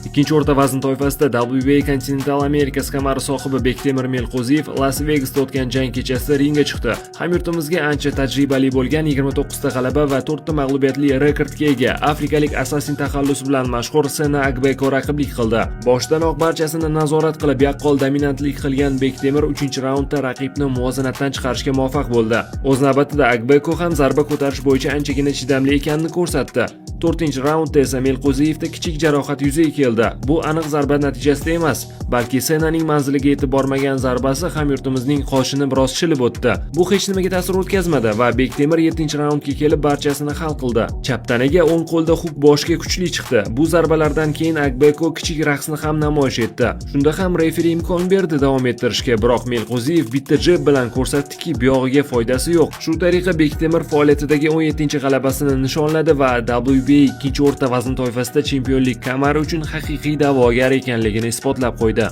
Ikkinchi o'rta vazn toifasida WBA Continental Americas kamari sohibi Bektemir Melqo'ziyev Las Vegasda o'tgan jang kechasida ringga chiqdi. Hamyurtimizga ancha tajribali bo'lgan, 29 ta g'alaba va 4 ta mag'lubiyatli rekordga ega afrikalik Assassin taxallusi bilan mashhur Sena Agbeko raqiblik qildi. Boshdanoq barchasini nazorat qilib, yaqqol dominantlik qilgan Bektemir 3-raundda raqibni muvozanatdan chiqarishga muvaffaq bo'ldi. O'z navbatida Agbeko ham zarba ko'tarish bo'yicha anchagina chidamli ekanini ko'rsatdi. 4-raundda esa Melqo'ziyevda kichik jarohat yuzaga keldi. Bu aniq zarba natijasida emas, balki Senaning manziliga yetib bormagan zarbasi hamyurtimizning qoshini biroz shilib o'tdi. Bu hech nimaga ta'sir o'tkazmadi va Bektemir 7-raundga kelib barchasini hal qildi. Chap tanaga, o'ng qo'lda huk boshga kuchli chiqdi. Bu zarbalardan keyin Agbeko kichik raqsni ham namoyish etdi. Shunda ham referi imkon berdi davom ettirishga, biroq Melqo'ziyev bitta jeb bilan ko'rsatdiki, buyog'iga foydasi yo'q. Shu tariqa Bektemir faoliyatidagi 17-g'alabasini nishonladi va WBA ikkinchi o'rta vazn toifasida chempionlik kamari uchun haqiqiy da'vogar ekanligini isbotlab qo'ydi.